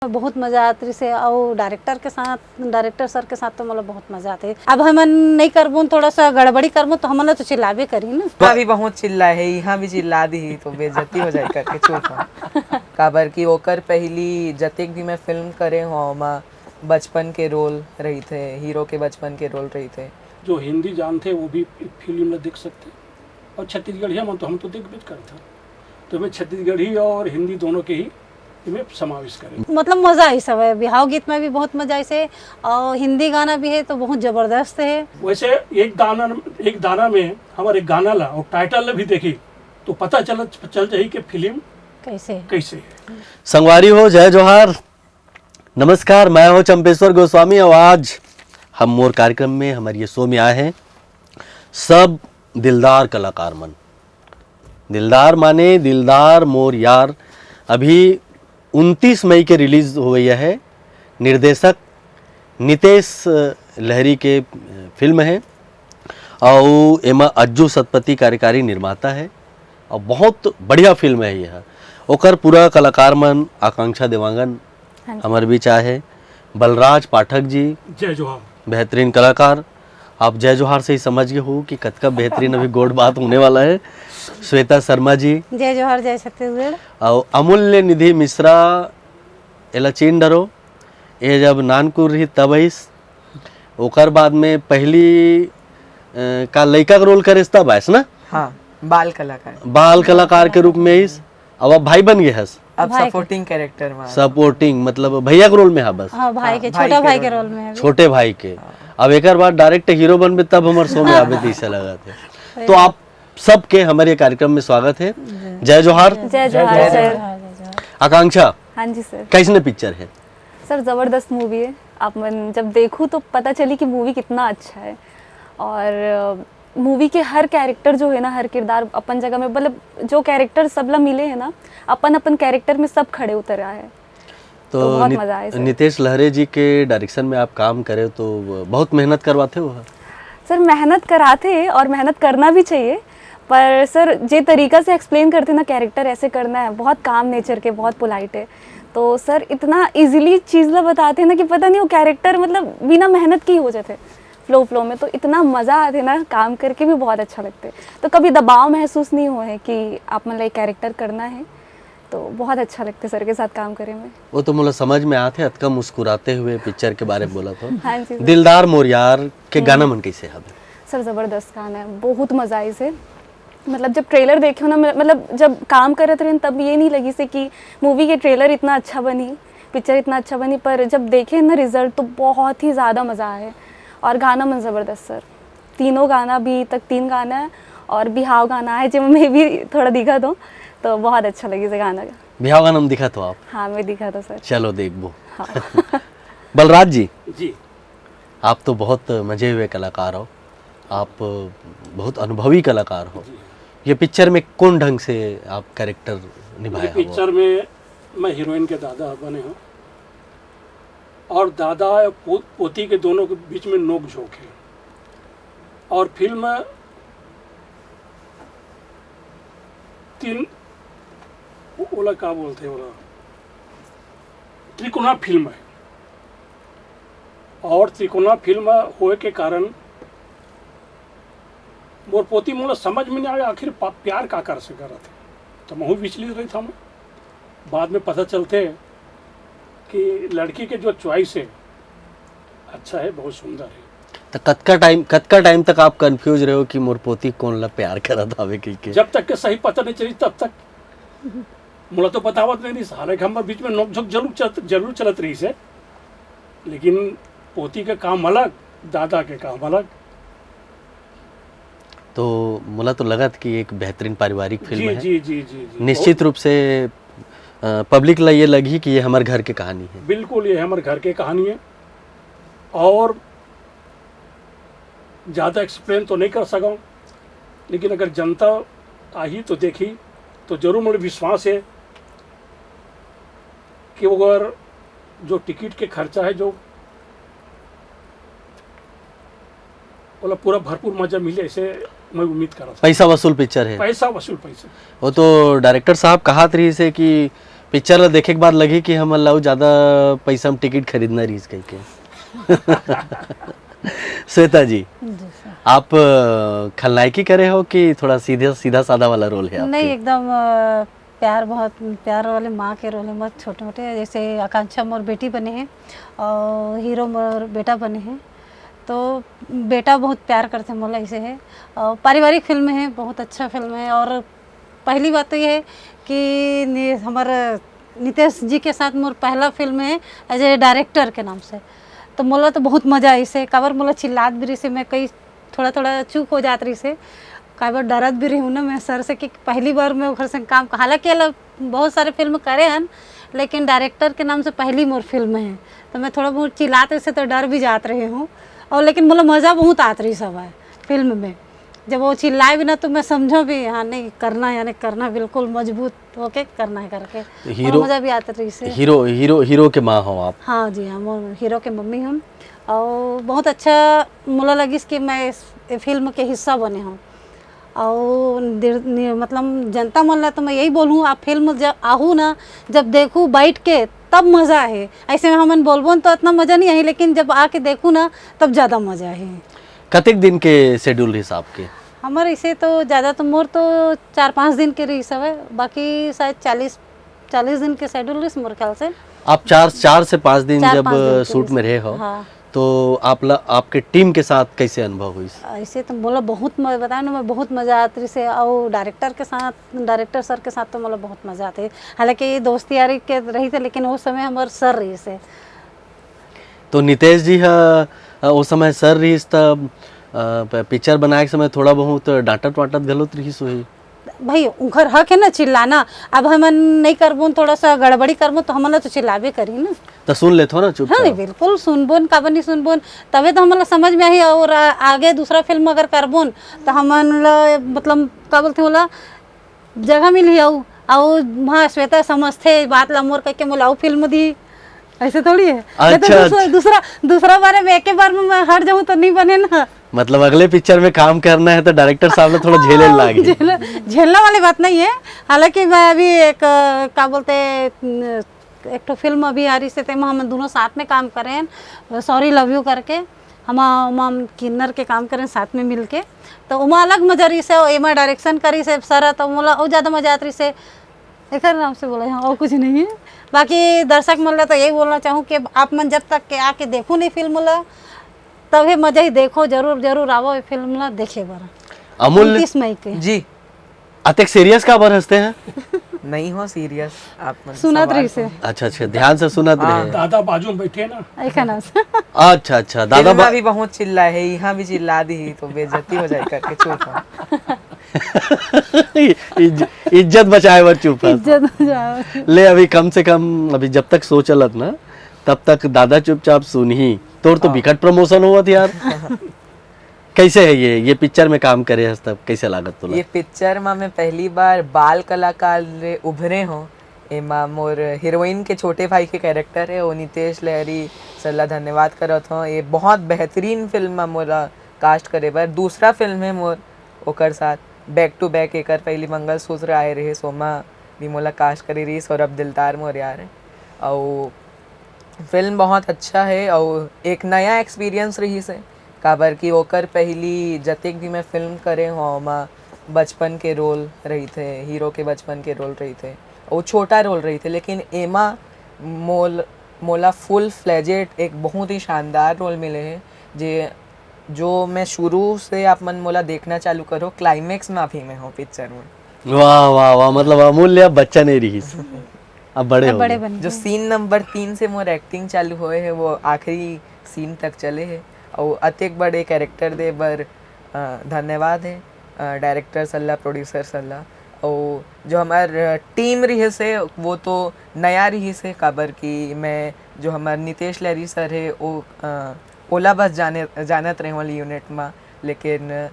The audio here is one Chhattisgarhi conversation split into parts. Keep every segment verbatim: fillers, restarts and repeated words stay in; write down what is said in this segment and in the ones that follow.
बहुत मजा आत रहिस हे, अउ डायरेक्टर के साथ, डायरेक्टर सर के साथ तो मोला बहुत मजा आते। अब हमन नहीं करबो, थोड़ा सा गड़बड़ी करबो, तो हमन ला तो चिल्लाबे करी ना। यहाँ भी बहुत चिल्ला है, यहाँ भी चिल्ला दी तो बेइज्जती हो जाए करके चुप हूँ। काबर कि ओकर पहली जतेक भी मैं फिल्म करे हूँ, ओमा बचपन के रोल रहिथे, हीरो के बचपन के रोल रहिथे। जो हिंदी जानथे, वो भी फिल्म ला देख सकथे, और छत्तीसगढ़िया मन तो हम तो देखबेच करथन, तो मैं छत्तीसगढ़ी और हिंदी दोनों के ही एमे समावेश करें। मतलब मजा आइस हवय, बिहाव गीत में भी बहुत मजा आइस हे, और हिंदी गाना भी है तो बहुत जबरदस्त है। वैसे एक दाना, एक दाना में हमारे गाना ला और टाइटल ला भी देखी तो पता चल, चल जाही कि फिल्म कैसे है? कैसे है। संगवारी हो, जय जोहार, नमस्कार, मैं हूं चंपेश्वर गोस्वामी और आज हम मोर कार्यक्रम में हमर ये शो में आए हैं सब दिलदार कलाकार मन। दिलदार माने दिलदार मोर यार। अभी उनतीस मई के रिलीज होवइया है। निर्देशक नितेश लहरी के फिल्म है, अउ एमा अज्जू सतपति कार्यकारी निर्माता है, अउ बहुत बढ़िया फिल्म है यह। ओकर पूरा कलाकार मन, आकांक्षा देवांगन हाँ जी। हमर बीच आए है, बलराज पाठक जी, जय जोहार। बेहतरीन कलाकार। आप जय जोहार से ही समझ गए हो कि कतका बेहतरीन अभी गोठ बात होने वाला है। श्वेता शर्मा जी, जय जोहार, जय छत्तीसगढ़। और अमूल्य निधि मिश्रा, एला चिन डरो, ये जब नानकुन रही तब आइस, ओकर बाद में पहली अ, का लइका के रोल करेस तब आइस ना? हाँ, बाल कलाकार। बाल कलाकार के रूप में आइस, अब अब भाई बन गए हस। अब भाई के। सपोर्टिंग कैरेक्टर में। सपोर्टिंग मतलब भैया के रोल में हा बस। हाँ, भाई हाँ, के, भाई छोटा के भाई रोल के में। रोल में है। छोटे भाई के। हाँ। अब एकर बाद डायरेक्ट हीरो बनबे तब हमर शो में आबे तैसे लगत है। सही तो बात। आप सबके हमारे कार्यक्रम में स्वागत है। जय। जय जोहार। जय जोहार जय सर। जोहार। आकांक्षा, हाँ जी सर। कैसने पिक्चर है? सर, जबरदस्त मूवी है। आप मन जब देखू तो पता चली कि मूवी कितना अच्छा है। और मूवी के हर कैरेक्टर जो है ना, हर किरदार अपन जगह में, मतलब जो कैरेक्टर सबला मिले है ना, अपन अपन कैरेक्टर में सब खड़े उतर आए हैं। तो तो बहुत नि-, मजा आए सर। नितेश लहरे जी के डायरेक्शन में आप काम करे तो बहुत मेहनत करवाते हो? सर, मेहनत कराते हैं और मेहनत करना भी चाहिए, पर सर जे तरीका से एक्सप्लेन करते ना, कैरेक्टर ऐसे करना है, बहुत काम नेचर के, बहुत पोलाइट है, तो सर इतना इजीली चीज़ ला बताते हैं ना कि पता नहीं वो कैरेक्टर मतलब बिना मेहनत के ही हो जाते फ्लो फ्लो में। तो इतना मज़ा आते ना, काम करके भी बहुत अच्छा लगते। तो कभी दबाव महसूस नहीं हुआ है कि आप मतलब एक कैरेक्टर करना है, तो बहुत अच्छा लगता है सर के साथ काम करे में। वो तो मोला समझ में आते, अतका मुस्कुराते हुए पिक्चर के बारे में बोला था। हाँ जी सर। दिलदार मोर यार के हम्म। गाना मन कैसे हवे? सर, जबरदस्त गाना है, बहुत मजा आई से। मतलब जब ट्रेलर देखे हो ना, मतलब जब काम करत रहे तब ये नहीं लगी से कि मूवी के ट्रेलर इतना अच्छा बनी, पिक्चर इतना अच्छा बनी, पर जब देखे ना रिजल्ट तो बहुत ही ज़्यादा मज़ा आए। और गाना मन जबरदस्त सर, तीनों गाना, अभी तक तीन गाना है और बिहाव गाना है, जो मैं भी थोड़ा दिखा दूँ, तो बहुत अच्छा लगी से गाना। बिहाव गाना में दिखा तो आप? हाँ, मैं दिखा था सर। चलो देखबो। हाँ। बलराज जी, जी। आप तो बहुत मजे हुए कलाकार हो, आप बहुत अनुभवी कलाकार हो। जी। ये पिक्चर में कौन ढंग से आप कैरेक्टर निभाए ये हो? पिक्चर में मैं हीरोइन के दादा बने हूँ और दादा और पो-, पोती के दोनों के बीच में नोक झोंक है। और फिल्म तीन, वो-, ओला का बोलते हैं, ओला त्रिकोणा फिल्म है। और त्रिकोणा फिल्म होए के कारण मोर पोती मोला समझ में नहीं आया, आखिर पा-, प्यार का कर से करत है। तो महू विचलित रही था मैं। बाद में पता चलते कि लड़की के जो चॉइस है, अच्छा है, बहुत सुंदर है। तो कतका टाइम, कतका टाइम तक आप कंफ्यूज रहे हो कि मोर पोती कोन ला प्यार करत हवे कह के? जब तक के सही पता नहीं चली तब तक। मोला तो बतावत नहीं रही, हालांकि हमर बीच में नोकझोंक जरूर चलत, जरूर चलत रही से, लेकिन पोती के काम अलग, दादा के काम अलग। तो मोला तो लगत कि एक बेहतरीन पारिवारिक फिल्म जी, है। जी, जी, जी, जी। निश्चित रूप से, अ, पब्लिक ला ये लगही कि ये हमर घर के कहानी है। बिल्कुल, ये हमर घर के कहानी है और ज़्यादा एक्सप्लेन तो नहीं कर सकूँ, लेकिन अगर जनता आही तो देखी, तो जरूर मोला विश्वास है कि अगर जो टिकट के खर्चा है, जो ओला पूरा भरपूर मजा मिले, ऐसे मैं उम्मीद करत हूँ। पैसा वसूल पिक्चर है। पैसा वसूल पैसा। वो तो डायरेक्टर साहब कहत रहिस हे कि पिक्चर ला देखे के बाद लगही कि हमन ला अउ ज्यादा पैसा म टिकट खरीदना रहिस कहिके। श्वेता जी, जी सर। आप, अ, खलनायकी करे हो कि थोड़ा सीधे, सीधा साधा वाला रोल है आपके? नहीं, एकदम, अ, प्यार, बहुत प्यार वाले माँ के रोल है। बहुत छोटे मोटे, जैसे आकांक्षा मोर बेटी बने हैं और हीरो मोर बेटा बने हैं। तो बेटा बहुत प्यार करते मोला, ऐसे है। और पारिवारिक फिल्म है, बहुत अच्छा फिल्म है। और पहली बात तो ये है कि नि-, हमारे नितेश जी के साथ मोर पहला फिल्म है एज ए डायरेक्टर के नाम से। तो मोला तो बहुत मजा आइस हे, काबर मोला चिल्लात भी रहिस हे, मैं कई थोड़ा थोड़ा चूक हो जात रहिस हे, काबर डरत भी रही हूँ ना मैं सर से कि पहली बार मैं ओकर संग काम, हालांकि अलग बहुत सारे फिल्म करे हन, लेकिन डायरेक्टर के नाम से पहली मोर फिल्म है। तो मैं थोड़ा बहुत चिल्लात रहिस हे तो डर भी जात रही हूँ, और लेकिन मोला मजा बहुत आत रहिस हवय फिल्म में। जब वो चिल्लाए भी ना तो मैं समझो भी, हाँ, नहीं करना है, यानी करना है, बिल्कुल मजबूत होके करना है करके। तो और हीरो, मजा भी आता रहिस हे। हीरो, हीरो, हीरो के माँ हो आप? हाँ जी, हाँ, मोर हीरो के मम्मी हूँ। और बहुत अच्छा मोला लगिस कि मैं इस फिल्म के हिस्सा बने हूँ। और दिल-, नि-, मतलब जनता मन ला तो मैं यही बोलूँ, आप फिल्म जब आहू ना, जब देखू बैठ के, तब मजा है। ऐसे में हमन बोलबो न तो इतना मजा नहीं आई, लेकिन जब आके देखू ना, तब ज्यादा मजा है। कतेक दिन के शेड्यूल रहिस आपके? हमर इसे तो ज्यादा तो मोर तो चार पाँच दिन के रहिस हवय, बाकी शायद चालीस, चालीस दिन के शेड्यूल रहिस मोर ख्याल से। आप चार, चार से पाँच दिन चार जब पाँच दिन के शूट में रहिस। रहे हो, हाँ। तो आप ला, आपके टीम के साथ कैसे अनुभव हुई? ऐसे तो मोला बहुत म-, बताया ना, मैं बहुत मजा आत रहिस हे, और डायरेक्टर के साथ, डायरेक्टर सर के साथ तो मोला बहुत मजा आते। हालांकि ये दोस्ती यारी के रही थे, लेकिन वो समय हमारे सर रहिस हे। तो नितेश जी ह, अ, ओ समय सर रहिस त, अ, प-, पिक्चर बनाए के समय थोड़ा बहुत डांटत वांटत घलो त रहिस होही? भाई, उनकर हक है ना चिल्लाना। अब हमन नहीं करबो न, थोड़ा सा गड़बड़ी करबो, तो हमन ला तो चिल्लाबे करी ना। तो सुन लेथो ना हाँ, चुपचाप। बिल्कुल सुनबो न, काबर नहीं सुनबो न, तबे तो हमन ला समझ में आही। और आ-, आगे दूसरा फिल्म अगर करबो न, तो हमन ला, मतलब, का बोलथे ओला, जगह मिलही, अउ, अउ वहाँ श्वेता समझथे बात ला मोर कहिके मोला अउ फिल्म दी, ऐसे थोड़ी है। नहीं तो अच्छा, दूसरा, अच्छा। दूसरा, दूसरा बारे में एक ही बार में मैं हट जाऊँ तो नहीं बने ना। मतलब अगले पिक्चर में काम करना है तो डायरेक्टर साहब ने थोड़ा झेले हाँ, लागे। झेल-, झेलने वाली बात नहीं है। हालांकि मैं अभी एक, अ, क्या बोलते हैं, न, एक ठो फिल्म अभी आ रही से, तेमा हम दोनों साथ में काम करें, सॉरी लव यू करके। हम, हम, हम किन्नर के काम करें साथ में मिलके, तो ओमा अलग मजा रहिस हे। एमा डायरेक्शन करिस हे सर, तो मोला अउ ज्यादा मजा आत रहिस हे। एकर नाम से बोला, हाँ, और कुछ नहीं है। बाकी दर्शक मन ला तो यही बोलना चाहूँ कि आप मन जब तक के आके देखो नहीं फिल्म ला, तभी मजा ही देखो, जरूर, जरूर आवो ये फिल्म ला देखे बर। अमूल्य उनतीस मई के। जी। अतेक सीरियस काबर हंसते हैं? नहीं हो सीरियस, आप मन सुनत सवाल रहिस हे। सुन। अच्छा, अच्छा, ध्यान से सुनत हाँ। रहे। दादा बाजू में बैठे ना। ऐसा ना। अच्छा, अच्छा, दादा फिल्म बा- में भी बहुत चिल्ला है, यहाँ भी चिल्ला दी तो बेइज्जती हो जाए करके चुप हूँ। इज-, इज्जत बचाए बर चुप है। इज्जत बचाए बर। ले, अभी कम से कम, अभी जब तक शो चलत ना, तब तक दादा चुपचाप सुनही। तोर तो हाँ। बिकट प्रमोशन होवत यार। कैसे है ये, ये पिक्चर में काम करे हस तब कैसे लागत तोला? ये पिक्चर में मैं पहली बार बाल कलाकार ले उभरे हूँ। एमा मोर हीरोइन के छोटे भाई के कैरेक्टर है, वो नितेश लहरी सर ला धन्यवाद करत हूँ। ये बहुत बेहतरीन फिल्म में मोला कास्ट करे बर। दूसरा फिल्म है मोर ओकर साथ बैक टू बैक, एकर पहली मंगलसूत्र आए रहे, सोमा भी मोला कास्ट करे रही, सौरभ दिलदार मोर यार है। और फिल्म बहुत अच्छा है और एक नया एक्सपीरियंस रहिस हे, काबर कि ओकर पहली जतेक भी मैं फिल्म करे हों, ओमा बचपन के रोल रहिथे, हीरो के बचपन के रोल रहिथे, वो छोटा रोल रहिथे, लेकिन एमा मोल-, मोला फुल फ्लेजेड एक बहुत ही शानदार रोल मिले हे, जे, जो मैं शुरू से आप मन मोला देखना चालू करो, क्लाइमेक्स में अभी मैं हूँ पिक्चर में। वाह, वाह, वाह, मतलब अमूल्य अब बच्चा नहीं रहिस, अब बड़े अब हो बड़े गए। बन जो गए। सीन नंबर तीन से मोर एक्टिंग चालू होए है, वो आखिरी सीन तक चले है। और अतेक बड़े कैरेक्टर दे बर, अ, धन्यवाद है, अ, डायरेक्टर सर ला, प्रोड्यूसर सर ला। और जो हमार, अ, टीम रहिस हे, वो तो नया रहिस हे, काबर कि मैं, जो हमार नितेश लहरी सर है, वो, अ, ओला बस जाने, जानत रहे वाली यूनिट में, लेकिन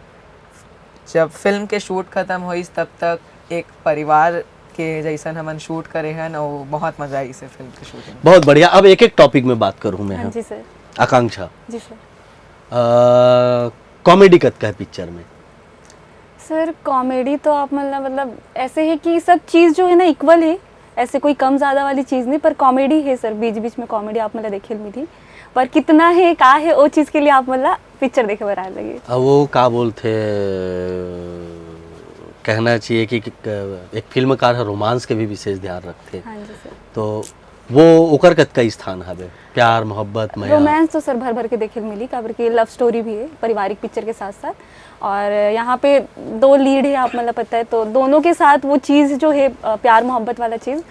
जब फिल्म के शूट खत्म होइस, तब तक एक परिवार के जैसन हमन शूट करे हन, और बहुत मजा आइस हे फिल्म के शूटिंग में। बहुत बढ़िया। अब एक-एक टॉपिक में बात करूँ मैं हाँ यहाँ। जी सर। आकांक्षा। जी सर। अ, कॉमेडी कतका है पिक्चर में? सर, कॉमेडी तो आप मतलब, मतलब ऐसे है कि सब चीज़ जो है ना इक्वल है, ऐसे कोई कम ज्यादा वाली चीज नहीं, पर कॉमेडी है सर, बीच बीच में कॉमेडी आप मन ला देखे ल मिलही। पर कितना है, का है, वो चीज के लिए आप मन ला पिक्चर देखे बर आए लगे। अब वो का बोलथे, कहना चाहिए कि, कि एक फिल्मकार ह रोमांस के भी विशेष ध्यान रखथे। हाँ जी सर। तो वो ओकर कतका स्थान हवे, प्यार मोहब्बत मया? रोमांस तो सर भर भर के देखे ल मिली, काबर कि लव स्टोरी भी है पारिवारिक पिक्चर के साथ साथ। और यहाँ पे दो लीड है, आप मतलब पता है, तो दोनों के साथ वो चीज़ जो है, अ, प्यार मोहब्बत वाला चीज़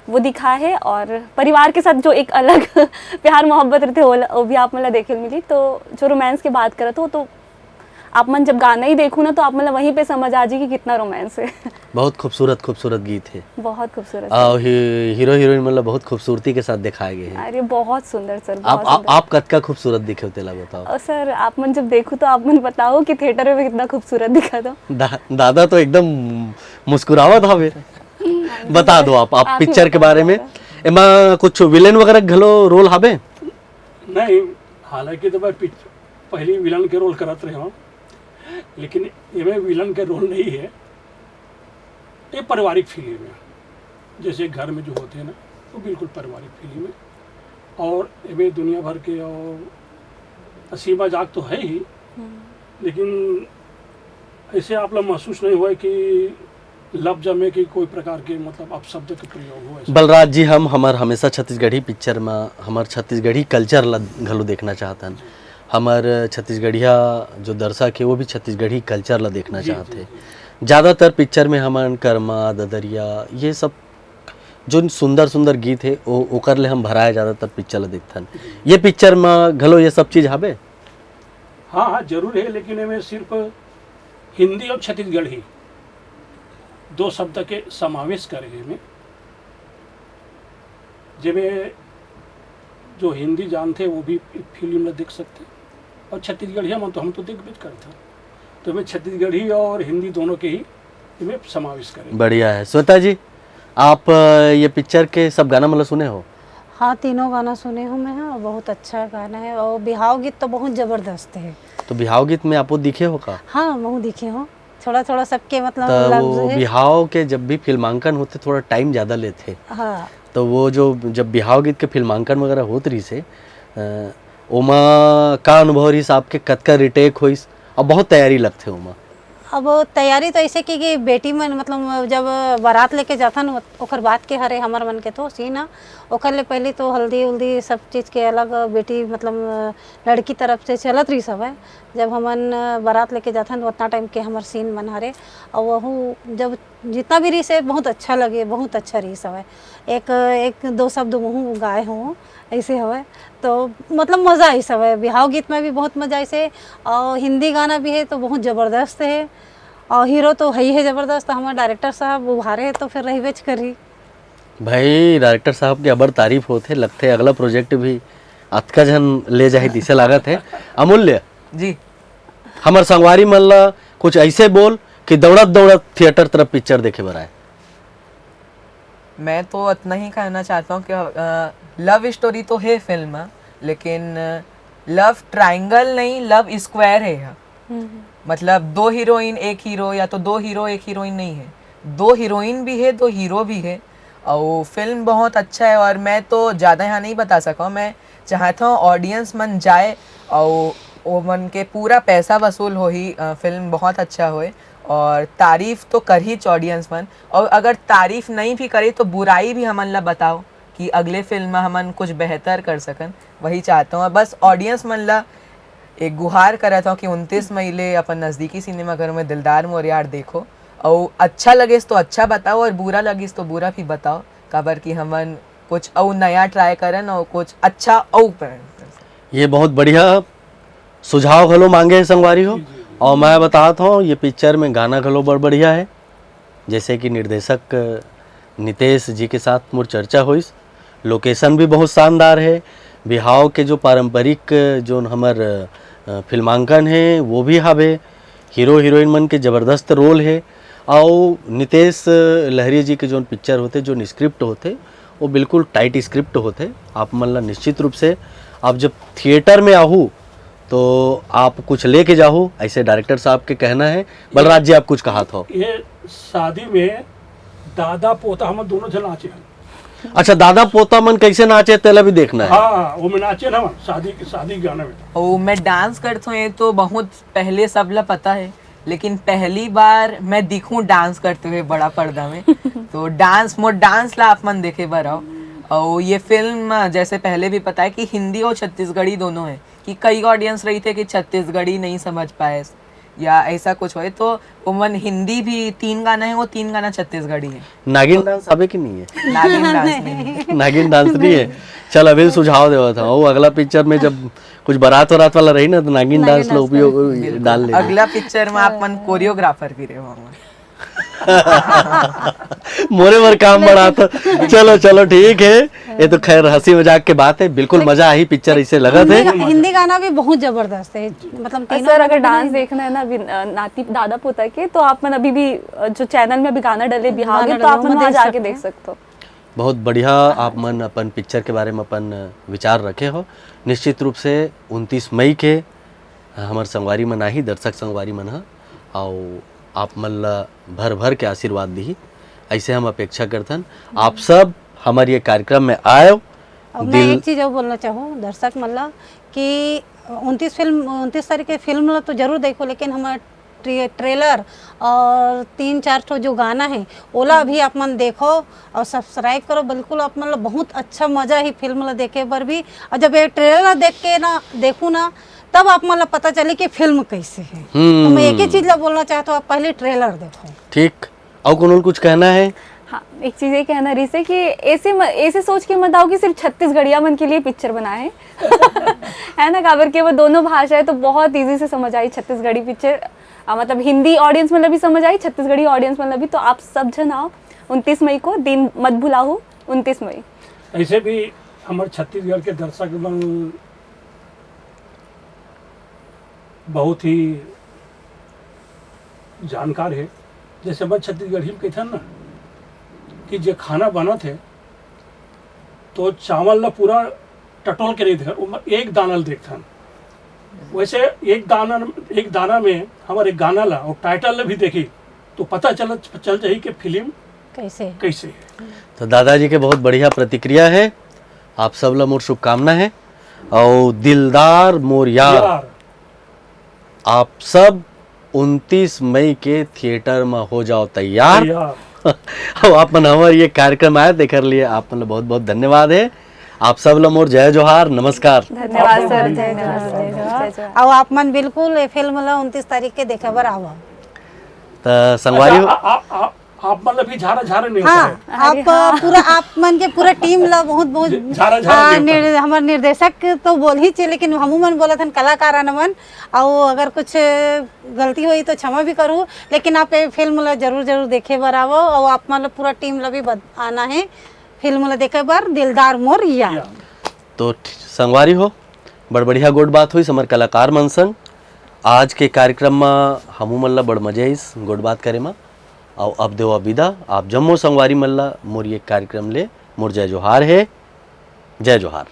वो दिखा है, और परिवार के साथ जो एक अलग प्यार मोहब्बत रहते, वो ल- वो भी आप मतलब देखे ल मिली। तो जो रोमांस की बात करत हो, तो आप मन जब गाना ही देखू ना, तो आप मतलब वहीं पे समझ आ जाए कि कितना रोमांस है। बहुत खूबसूरत खूबसूरत गीत है। बहुत खूबसूरत। और ही, हीरो हीरोइन मतलब बहुत खूबसूरती के साथ दिखाए गए हैं। अरे बहुत सुंदर सर, आप, बहुत आप सुंदर। आप कतका खूबसूरत दिखे हो, तेला बताओ। और सर, आप मन जब देखू तो आप मन बताओ कि थिएटर में कितना खूबसूरत दिखा दो। दा, दादा तो एकदम मुस्कुरावत हवे। बता दो आप, आप आप ही पिक्चर के बताओ बारे में। दादा। एमा कुछ विलेन वगैरह घलो रोल हवे? नहीं, हालांकि तो मैं पिच- पहली विलन के रोल करत रहे हूँ, लेकिन एमे विलन के रोल नहीं है। ये पारिवारिक फिल्म है, जैसे घर में जो होते हैं ना, वो बिल्कुल पारिवारिक फिल्म है। और एमे दुनिया भर के और हंसी मजाक तो है ही, लेकिन ऐसे आप लोग महसूस नहीं हुआ कि लफ्ज में कि कोई प्रकार के, मतलब, अपशब्द के प्रयोग हो ऐसा? बलराज जी, हम हमर हमेशा छत्तीसगढ़ी पिक्चर में हमर छत्तीसगढ़ी कल्चर ला घलो देखना चाहतन। हमर छत्तीसगढ़िया जो दर्शक है, वो भी छत्तीसगढ़ी कल्चर ला देखना जी, चाहते जी, हैं। ज़्यादातर पिक्चर में हमन करमा, ददरिया, ये सब जो सुंदर सुंदर गीत है, ओ, ओकर ले हम भराए ज़्यादातर पिक्चर ला देखथन। ये पिक्चर में घलो ये सब चीज़ हवे? हाँ, हाँ, जरूर है, लेकिन एमे सिर्फ हिंदी और छत्तीसगढ़ी दो शब्द के समावेश करे हैं एमे। जेमे जो हिंदी जानते, वो भी फिल्म में देख सकते हैं, और छत्तीसगढ़िया मन तो हम तो देखबे करते हैं, तो एमे छत्तीसगढ़ी और हिंदी दोनों के ही एमे समावेश करें। बढ़िया है। श्वेता जी, आप अ, ये पिक्चर के सब गाना मतलब सुने हो? हाँ, तीनों गाना सुने हूँ मैं। हाँ, बहुत अच्छा गाना है और बिहाव गीत तो बहुत जबरदस्त है। तो बिहाव गीत में आपो दिखे हो का? हाँ, मैं दिखे हूँ, थोड़ा थोड़ा सबके मतलब तो लफ्ज वो है। बिहाव के जब भी फिल्मांकन होते, थोड़ा टाइम ज़्यादा लेते। हाँ, तो वो जो जब बिहाव गीत के फिल्मांकन वगैरह होत रहिस हे, अ, ओमा का अनुभव रहिस आपके? कतका रिटेक होइस? अब बहुत तैयारी लगथे ओमा। अब तैयारी तो ऐसे की कि बेटी मन मतलब जब बारात लेके जाथन, ओकर बाद के हरे हमर मन के तो सीन है। ओकर ले पहले तो हल्दी उल्दी सब चीज़ के अलग बेटी मतलब लड़की तरफ से चलत रहिस हवय। जब हमन बारात लेके जाथन, उतना टाइम के हमर सीन मन हरे। और वहू जब जितना भी रहिस हे, बहुत अच्छा लगे, बहुत अच्छा रहिस हवय। एक एक दो शब्द महू गाए हूँ, ऐसे हवय। तो मतलब मज़ा आइस हवय, बिहाव गीत में भी बहुत मज़ा आइस हे। और हिंदी गाना भी है तो बहुत ज़बरदस्त है। और हीरो तो है ही है ज़बरदस्त, हमारे डायरेक्टर साहब उभारे हैं तो फिर रहिबेच करी। भाई, डायरेक्टर साहब के अबर तारीफ होथे, लगथे अगला प्रोजेक्ट भी अतका झन ले जाही, तिसे लागत है। अमूल्य, जी। हमर संगवारी मन ला कुछ ऐसे बोल कि दौड़त दौड़त थिएटर तरफ पिक्चर देखे बर आए। मैं तो इतना ही कहना चाहता हूँ कि लव स्टोरी तो है फिल्म, लेकिन लव ट्रायंगल नहीं, लव स्क्वायर है यह। मतलब दो हीरोइन एक हीरो या तो दो हीरो एक हीरोइन नहीं है, दो हीरोइन भी है, दो हीरो भी है। और फिल्म बहुत अच्छा है और मैं तो ज़्यादा यहाँ नहीं बता सका हूँ। मैं चाहता हूँ ऑडियंस मन जाए और वो मन के पूरा पैसा वसूल हो ही, अ, फिल्म बहुत अच्छा होए। और तारीफ तो कर ही ऑडियंस मन, और अगर तारीफ नहीं भी करे तो बुराई भी हमन ला बताओ कि अगले फिल्म में हमन कुछ बेहतर कर सकन। वही चाहता हूँ बस ऑडियंस मन ला एक गुहार करत हूँ कि उनतीस मई ले अपन नज़दीकी सिनेमा घरों में दिलदार मोर यार देखो, और अच्छा लगिस तो अच्छा बताओ और बुरा लगिस तो बुरा भी बताओ, काबर कि हमन कुछ अउ नया ट्राई करन और कुछ अच्छा अउ करन। ये बहुत बढ़िया सुझाव घलो मांगे हे संगवारी हो। और मैं बतात हूँ, ये पिक्चर में गाना घलो बड़ बढ़िया है, जैसे कि निर्देशक नितेश जी के साथ मोर चर्चा होइस। लोकेशन भी बहुत शानदार है। बिहाव के जो पारंपरिक जोन हमर, अ, फिल्मांकन है, वो भी हावे। हीरो हीरोइन मन के जबरदस्त रोल है। और नितेश लहरी जी के जोन पिक्चर होते, जोन स्क्रिप्ट होते, वो बिल्कुल टाइट स्क्रिप्ट होते। आप मन ला निश्चित रूप से, आप जब थिएटर में आहू तो आप कुछ लेके जाहू, ऐसे डायरेक्टर साहब के कहना है। बलराज जी, आप कुछ कहा था? ये शादी में दादा पोता हम दोनों जन नाचे हैं। अच्छा, दादा पोता मन कैसे नाचे, तेला भी देखना है। हाँ, वो में नाचे ना, शादी के, शादी के गाना में। ओ, मैं डांस करत हूँ, ये तो बहुत पहले सब ला पता है, लेकिन पहली बार मैं दिखूं डांस करते हुए बड़ा पर्दा में। तो डांस, मोर डांस ला आप मन देखे बर आओ। और ये फिल्म, जैसे पहले भी पता है कि हिंदी और छत्तीसगढ़ी दोनों है, कि कई ऑडियंस रहिथे कि छत्तीसगढ़ी नहीं समझ पाए या ऐसा कुछ होए, तो ओमन हिंदी भी तीन गाना है, वो तीन गाना छत्तीसगढ़ी है। नागिन डांस आबे कि नहीं है? नागिन डांस नहीं है। नागिन डांस नहीं है। चल, अभी सुझाव देवा था, वो अगला पिक्चर में जब कुछ बारात वारात वाला रही ना, तो नागिन नागिन डांस लो डांस भी कर वो डाल ले। अगला पिक्चर में आप मन कोरियोग्राफर भी रहे हो। मोरे बर काम बढ़ा था। चलो, चलो, ठीक है, ये तो खैर हंसी मजाक के बात है, बिल्कुल मजा आही पिक्चर इसे लगत हिंदी, है। गा- हिंदी गाना भी बहुत जबरदस्त है, मतलब और तीनों सर, अगर गाना डांस देखना है ना अभी, अ, नाती दादा पोता के, तो आप मन अभी भी, अ, जो चैनल में अभी गाना डले बिहार गाना के, तो आप डले, मन वो वहाँ देख जाके सकते देख हैं। सकते हो। बहुत बढ़िया, आप मन अपन पिक्चर के बारे में अपन विचार रखे हो। निश्चित रूप से उनतीस मई के हमर संगवारी मन आही, दर्शक संगवारी मन ह, अउ आप मन ला भर भर के आशीर्वाद दिही, ऐसे हम अपेक्षा करथन। आप सब हमारे ये कार्यक्रम में आयो। अब मैं एक चीज और बोलना चाहूँ दर्शक मन ला कि उनतीस फिल्म, उनतीस तारीख के फिल्म ला तो जरूर देखो, लेकिन हमारा ट्रे, ट्रेलर और तीन चार ठो जो गाना है, ओला भी आप मन देखो और सब्सक्राइब करो। बिल्कुल आप मन ला बहुत अच्छा मजा ही फिल्म ला देखे बर भी। और जब ये ट्रेलर ला देख के ना, देखू ना, तब आप मन ला पता चले कि फिल्म कैसे है। तो मैं एक ही चीज ला बोलना चाहता हूँ, आप पहले ट्रेलर देखो। ठीक, अउ कोनो कुछ कहना है? हाँ, एक चीज ये कहना रही से कि ऐसे म, ऐसे सोच के मत आओ कि सिर्फ छत्तीसगढ़िया मन के लिए पिक्चर बना है। है ना, काबर के वो दोनों भाषा है, तो बहुत इजी से समझ आई छत्तीसगढ़ी पिक्चर। आ, मतलब हिंदी ऑडियंस मतलब भी समझ आई, छत्तीसगढ़ी ऑडियंस मतलब भी। तो आप सब जन आओ उनतीस मई को, दिन मत भुलाहू, उनतीस मई। ऐसे भी हमारे छत्तीसगढ़ के दर्शक मन बहुत ही जानकार है। जैसे अपन छत्तीसगढ़ी में कहथन ना कि जे खाना बनत है तो चावल ला पूरा टटोल के नहीं देखन, ओमा एक दाना ला देखथन। वैसे एक दाना, एक दाना में हमारे गाना ला और टाइटल ला भी देखी तो पता चल चल जाही कि फिल्म कैसे? कैसे है। तो दादाजी के बहुत बढ़िया प्रतिक्रिया है। आप सब ला मोर शुभकामना है। और दिलदार मोर यार, यार, आप सब उनतीस मई के थिएटर में हो जाओ तैयार। यार, अब आप मन हमारे ये कार्यक्रम आए, तेकर लिए आप मन ला बहुत बहुत धन्यवाद है। आप सब ला मोर जय जोहार, नमस्कार। धन्यवाद सर, धन्यवाद सर। जय जोहार। और आप मन बिल्कुल ये फिल्म ला उनतीस तारीख के देखे बर आवा। तो संगवारी हो, आ, आ, आ, आप मतलब भी झारा झारे नहीं हाँ, होता है। आप पूरा, आप मन के पूरा टीम ला बहुत बहुत झारा झारा हाँ, नहीं होता है। निर, हमारे निर्देशक तो बोल ही छे, लेकिन हमू मन बोलत हन कलाकार मन, और अगर कुछ गलती हुई तो क्षमा भी करू, लेकिन आप ये फिल्म ला जरूर जरूर देखे बर आवो, और आप मन ला पूरा टीम ला भी बत- आना है फिल्म ला देखे बर, दिलदार मोर यार। या। तो ठ- संगवारी हो, बड़ बढ़िया गोठ बात होइस हमर कलाकार मन संग। आज के कार्यक्रम म हमू मन ला बड़ मजा आइस गोठ बात करे म। अउ अब देवा विदा, आप जम्मो संगवारी मन ला मोर ये कार्यक्रम ले मोर जय जोहार है। जय जोहार।